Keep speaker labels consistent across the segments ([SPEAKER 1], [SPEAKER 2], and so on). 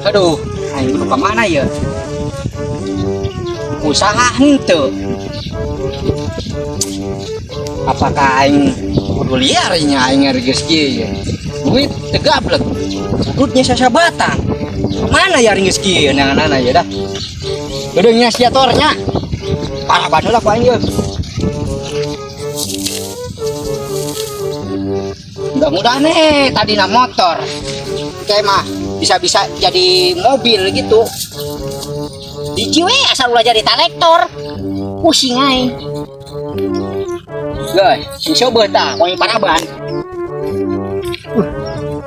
[SPEAKER 1] Aduh, aing kudu ka mana ya? Usaha henteu. Apakah aing kudu liar nya aing geus kieu ya? Duit teu gablek. Udutnya sasabatang. Kemana ya geus kieu neanganana ya dah. Geudeung nya sia tornya. Parah banget lah ku aing ye. Mudah-mudahan nih tadi na motor. Kayak mah bisa-bisa jadi mobil gitu. Hiji we asal ulah jadi talektor. Pusing aing. Guys, sing coba tah, poin paraban.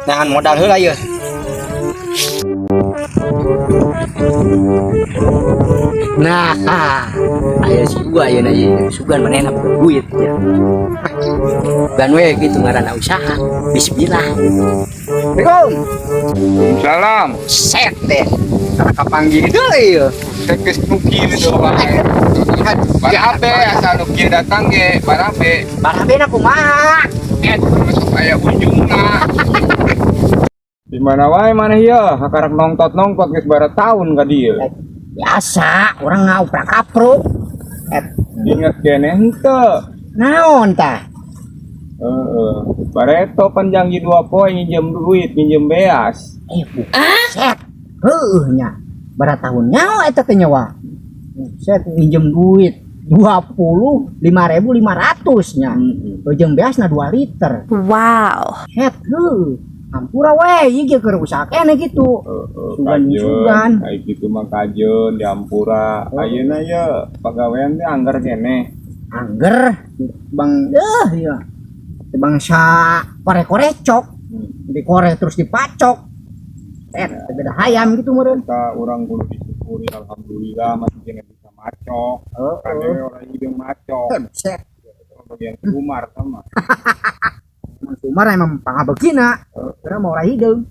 [SPEAKER 1] Nahan modal heula ye. Nah, aya si gua ayeuna ieu. Sugan manehna boga duit ya. Sugan we gitu ngaranna usaha. Bismillah. Assalamualaikum.
[SPEAKER 2] Salam.
[SPEAKER 1] Set deh. Karena kapanggih deui ye.
[SPEAKER 2] Geus nu kieu doang. Barabe asal nu kieu datang ge, barabe.
[SPEAKER 1] Barabena kumaha?
[SPEAKER 2] Eh, masuk aya ujungna. Di mana wae maneh ieu? Kakarak nongtot-nongtot geus bara tahun ka dieu.
[SPEAKER 1] Biasa, orang ngauprak-apruk. Eh,
[SPEAKER 2] Ingat keneh henteu.
[SPEAKER 1] Naon tah?
[SPEAKER 2] Heeh. Bareto pan janji 2 poe nginjem duit, nginjem beas.
[SPEAKER 1] Eh, buset. Heueuh nya. Bara tahun nyawa eta teh nyawa. Buset minjem duit 25.500 nya. Ujung beasna 2 liter.
[SPEAKER 3] Wow.
[SPEAKER 1] Set heueuh. Ampura we ieu ge keur usaha keneh gitu.
[SPEAKER 2] Heeh,
[SPEAKER 1] Sugan, sugan.
[SPEAKER 2] Kayak gitu mah kajeun diampura. Ayeuna ye pagawean teh angger keneh.
[SPEAKER 1] Angger bang ya. Bangsa korek-korecok. Dikorek terus dipacok. Beda hayam gitu meureun.
[SPEAKER 2] Kita urang kudu disyukuri alhamdulillah masih keneh bisa macok. Kan dewe orang hideung macok.
[SPEAKER 1] Buset.
[SPEAKER 2] Bagian kumar sama.
[SPEAKER 1] Kumar emang pangabekina. Karena mau ora hideung.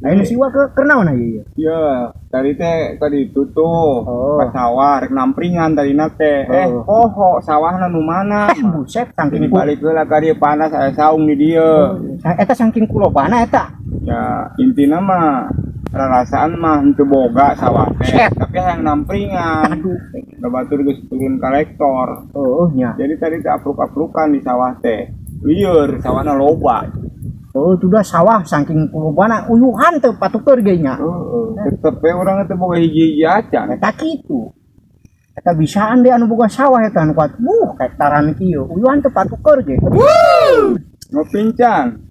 [SPEAKER 1] Ayeuna si Wa ke keur naon ieu?
[SPEAKER 2] Iya, tadi teh tadi itu tuh
[SPEAKER 1] Oh.
[SPEAKER 2] ke sawah rek nampringan tadina teh.
[SPEAKER 1] Oh.
[SPEAKER 2] Poho sawahna nu mana?
[SPEAKER 1] Buset saking
[SPEAKER 2] Ini balik heula ka dieu panas aya saung di dieu.
[SPEAKER 1] Eta saking kulobana eta.
[SPEAKER 2] Ya, intina mah rarasaan mah henteu boga sawah teh,
[SPEAKER 1] Set.
[SPEAKER 2] tapi hayang nampringan.
[SPEAKER 1] Aduh.
[SPEAKER 2] Da batur geus turun ka lektor.
[SPEAKER 1] Oh nya.
[SPEAKER 2] Jadi tadi teh apruk-aprukan di sawah teh. Lieur sawahna loba.
[SPEAKER 1] Oh, itu dah sawah saking kulobana uyuhan teu patuker ge nya.
[SPEAKER 2] Heeh, tetep we urang teh boga hiji-hiji acan.
[SPEAKER 1] Eta kitu. Eta bisaan deh anu boga sawah eta anu kuat. Hektaran kieu. Uyuhan teu patuker ge.
[SPEAKER 2] Ngopi can.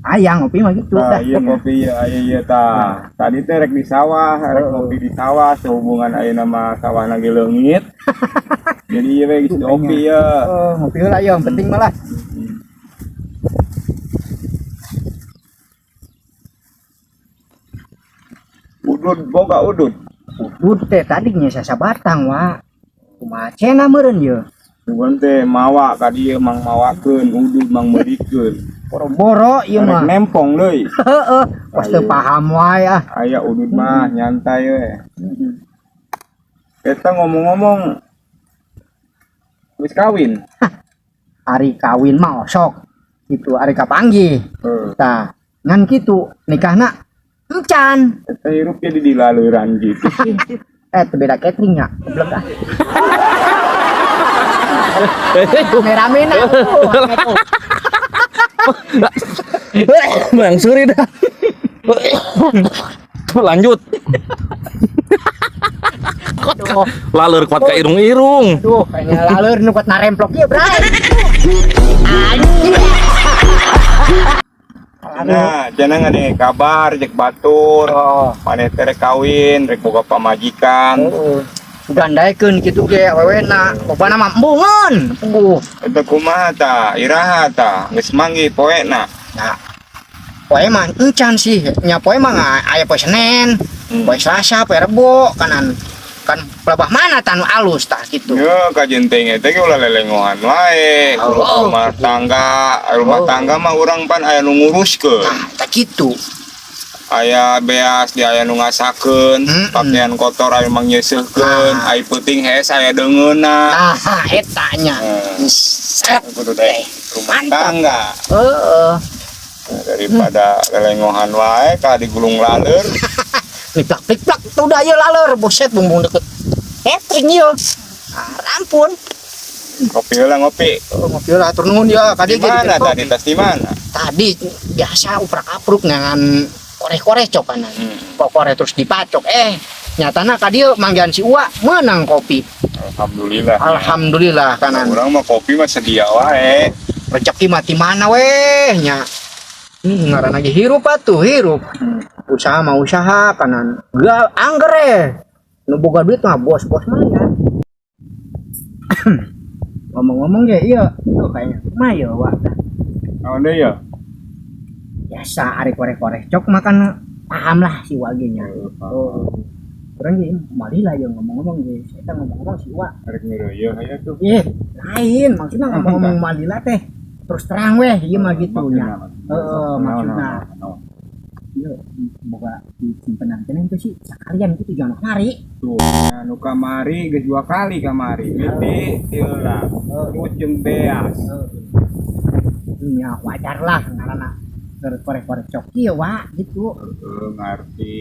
[SPEAKER 1] Ayang ngopi mah gitu
[SPEAKER 2] Nah,
[SPEAKER 1] dah.
[SPEAKER 2] iya ngopi iya, iya, iya tah. Tadi teh rek di sawah, rek ngopi di sawah sehubungan ayeuna mah sawahna ge leungit. Jadi ieu we geus ngopi ya.
[SPEAKER 1] Oh, ngopi heula ya, yang penting malah.
[SPEAKER 2] Udud boga udud.
[SPEAKER 1] Udud teh tadi nya sasabatang wa. Kumaha cenah meureun ye?
[SPEAKER 2] Sugan teh mawa ka dieu mang mawakeun udud mang meulikeun.
[SPEAKER 1] Boro-boro ieu
[SPEAKER 2] Rek
[SPEAKER 1] mah.
[SPEAKER 2] nempong deui.
[SPEAKER 1] Heeh, pas teu paham wae ah.
[SPEAKER 2] Aya udud mah nyantai we. Eta ngomong-ngomong geus kawin.
[SPEAKER 1] Ari kawin mah osok. Gitu ari kapanggih.
[SPEAKER 2] Heeh.
[SPEAKER 1] Tah, ngan kitu nikahna encan.
[SPEAKER 2] Eta hirup jadi dilaleuran gitu sih.
[SPEAKER 1] Teu beda catering nya. Goblok ah. Rame-rame na.
[SPEAKER 4] Bang Suri dah. Lanjut.
[SPEAKER 1] Aduh,
[SPEAKER 4] Laleur kuat ka irung-irung.
[SPEAKER 1] aduh, kayaknya laleur nu kuat naremplok ieu, Bray. Anjing.
[SPEAKER 2] Nah, cenah ngadenge kabar jeung batur.
[SPEAKER 1] Oh.
[SPEAKER 2] Maneh teh rek kawin, rek boga pamajikan.
[SPEAKER 1] Heeh. Gandaikeun kitu ge awewena, pokona mah embungeun. Puguh.
[SPEAKER 2] Eta kumaha tah? Iraha tah? Geus manggih poena.
[SPEAKER 1] Nah, poe mah encan sih. Nya poe mah aya poe Senin, poe Selasa, poe Rebo, kanan kan pelabah mana tanu alus tah kitu.
[SPEAKER 2] Ye, kajen teh teh ge ulah lelengohan wae.
[SPEAKER 1] Oh.
[SPEAKER 2] Rumah tangga, rumah
[SPEAKER 1] Oh.
[SPEAKER 2] tangga mah urang pan aya nu nguruskeun.
[SPEAKER 1] Tah, tah kitu.
[SPEAKER 2] Aya beas di aya nu ngasakeun, pakaian kotor aya mangnyeuseuhkeun,
[SPEAKER 1] Ah.
[SPEAKER 2] ai peuting hees aya deungeunna.
[SPEAKER 1] Ah, eta nya. Set.
[SPEAKER 2] Kudu deh rumah
[SPEAKER 1] Mantap.
[SPEAKER 2] tangga.
[SPEAKER 1] Heeh.
[SPEAKER 2] Nah, daripada lelengohan wae ka digulung laleur.
[SPEAKER 1] Plak plak plak tuh dah ieu laleur, buset bumbung deket. Catering ieu. Ah, ampun.
[SPEAKER 2] Kopi heula ngopi.
[SPEAKER 1] Oh, ngopi lah, atur nuhun ya.
[SPEAKER 2] Di
[SPEAKER 1] Tadi
[SPEAKER 2] mana tadi tas di mana?
[SPEAKER 1] Tadi biasa uprak-apruk ngan koreh-koreh cokanan. Koreh terus dipacok. Eh, nyatana ka dieu manggihan si Uwa menang kopi.
[SPEAKER 2] Alhamdulillah.
[SPEAKER 1] Alhamdulillah kanan.
[SPEAKER 2] Urang mah kopi mah sedia wae.
[SPEAKER 1] Rezeki mati mana weh nya. Ngaran lagi hirup atuh, hirup. Usaha mah usaha kanan. Gak angger eh. Nu boga duit mah bos-bos mah ya. Ngomong-ngomong ge iya, tuh kayaknya mah ya wa.
[SPEAKER 2] Naon deui ya?
[SPEAKER 1] Biasa ari koreh-koreh cok makan paham lah si Wa ge nya. Oh. Urang ge malila ya ngomong-ngomong ge. Eta ngomong-ngomong si Wa.
[SPEAKER 2] Arek ngeureuyeuh aya tuh.
[SPEAKER 1] Eh, lain maksudnya ngomong-ngomong malila teh terus terang weh ieu mah gitu nya. Heeh, maksudna. Ieu boga disimpenan keneh teh sih sekalian gitu jangan kamari.
[SPEAKER 2] Tuh, ya, nu kamari geus dua kali kamari. Mimpi heula. Terus jeung beas.
[SPEAKER 1] Ya wajar lah ngaranna korek-korek cok ieu wa gitu.
[SPEAKER 2] Heeh, ngarti.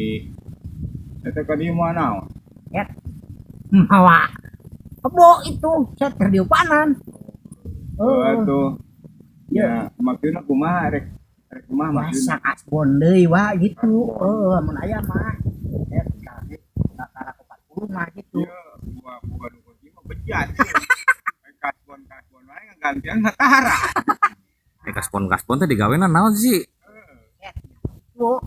[SPEAKER 2] Eta ka dieu moal naon?
[SPEAKER 1] Mawa kebo itu set keur diupanan.
[SPEAKER 2] Heeh tuh. Ya, maksudna kumaha rek rek kumaha
[SPEAKER 1] Biasa
[SPEAKER 2] maksudna?
[SPEAKER 1] Kasbon deui wa gitu. Heeh, mun aya mah. Eh, kakara 40 mah gitu.
[SPEAKER 2] Ieu buah buah nu kunci mah bejat. Kasbon kasbon wae ngagantian mah tara.
[SPEAKER 4] Eh, kasbon kasbon teh digawena naon sih?
[SPEAKER 1] Bu.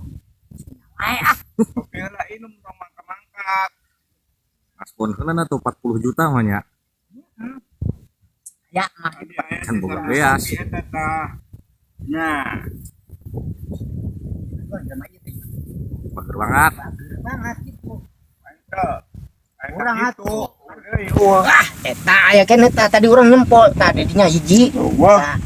[SPEAKER 1] Wae ah.
[SPEAKER 2] Kopi heula inum tong mangka-mangkak.
[SPEAKER 4] Kasbon heula tuh 40 juta mah nya.
[SPEAKER 1] Ya mah.
[SPEAKER 2] Tadi aya
[SPEAKER 4] Can boga
[SPEAKER 2] sisa
[SPEAKER 4] beas.
[SPEAKER 2] kopi eta tah. Nah,
[SPEAKER 4] Bager banget.
[SPEAKER 1] Banget gitu.
[SPEAKER 2] Mantap. Aya
[SPEAKER 1] Urang
[SPEAKER 2] kitu.
[SPEAKER 1] atuh.
[SPEAKER 2] Euy, wah.
[SPEAKER 1] Wah, eta aya keneh tah tadi urang nyempol tadi dinya hiji.
[SPEAKER 2] Wah.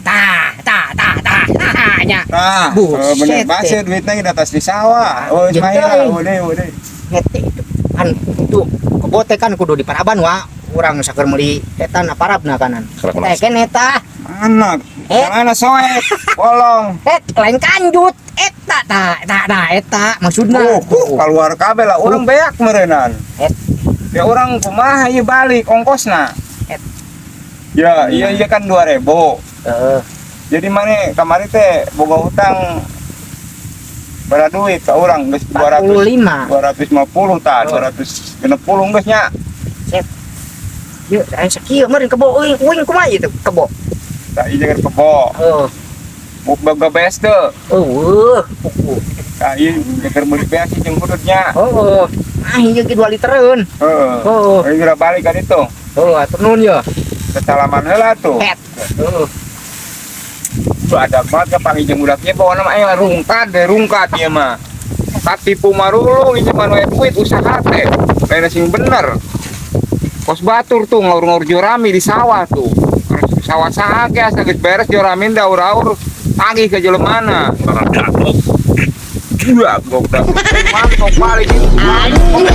[SPEAKER 1] Tah, tah, tah, tah, tah, nya.
[SPEAKER 2] Tah,
[SPEAKER 1] Buset,
[SPEAKER 2] bener
[SPEAKER 1] teh.
[SPEAKER 2] baseuh duitna di atas di sawah. Oh,
[SPEAKER 1] Jeung
[SPEAKER 2] Ismail,
[SPEAKER 1] teuing.
[SPEAKER 2] udah, udah.
[SPEAKER 1] Ngete itu kan itu kebo teh kan kudu diparaban wa. Urang saker meuli eta na parabna kanan. Teh keneh tah.
[SPEAKER 2] Anak,
[SPEAKER 1] Eh.
[SPEAKER 2] mana soek, bolong.
[SPEAKER 1] Eh, lain kanjut. Eta tah, tah, tah, eta maksudna.
[SPEAKER 2] Keluar kabeh lah, urang beak meureunan.
[SPEAKER 1] Eh.
[SPEAKER 2] Ya urang kumaha ieu balik ongkosna.
[SPEAKER 1] Eh.
[SPEAKER 2] Ya, iya iya kan 2000.
[SPEAKER 1] Heeh.
[SPEAKER 2] Jadi mana kamari teh boga hutang berapa duit ka urang geus 200
[SPEAKER 1] 45.
[SPEAKER 2] 250 tah, 260 geus nya.
[SPEAKER 1] Set. Yuk, aya sakieu meureun kebo euy, uing kumaha ieu teh kebo?
[SPEAKER 2] Tah ieu jeung kebo.
[SPEAKER 1] Heeh.
[SPEAKER 2] Boga beas teu.
[SPEAKER 1] Eueuh, puku.
[SPEAKER 2] Tah ieu keur meuli beas jeung hudutnya.
[SPEAKER 1] Heeh. Ah, ieu ge 2 litereun.
[SPEAKER 2] Heeh.
[SPEAKER 1] Heeh.
[SPEAKER 2] Ayo geura balik ka ditu.
[SPEAKER 1] Heeh, atur nuhun ya.
[SPEAKER 2] Kesalaman heula tuh.
[SPEAKER 1] Het. Heeh.
[SPEAKER 2] Tuh ada banget kapanggih jeung budaknya pokona mah aing rungkad deh rungkad ieu mah. Katipu marulung ieu mah we duit usaha teh. Lain sing bener. Kos batur tuh ngaur-ngaur jorami di sawah tuh. Sawah saha ge asa geus beres joramin daur-aur tagih ke jelemana.
[SPEAKER 4] Gablok.
[SPEAKER 2] Gua goblok. Mantap balik. Anjing.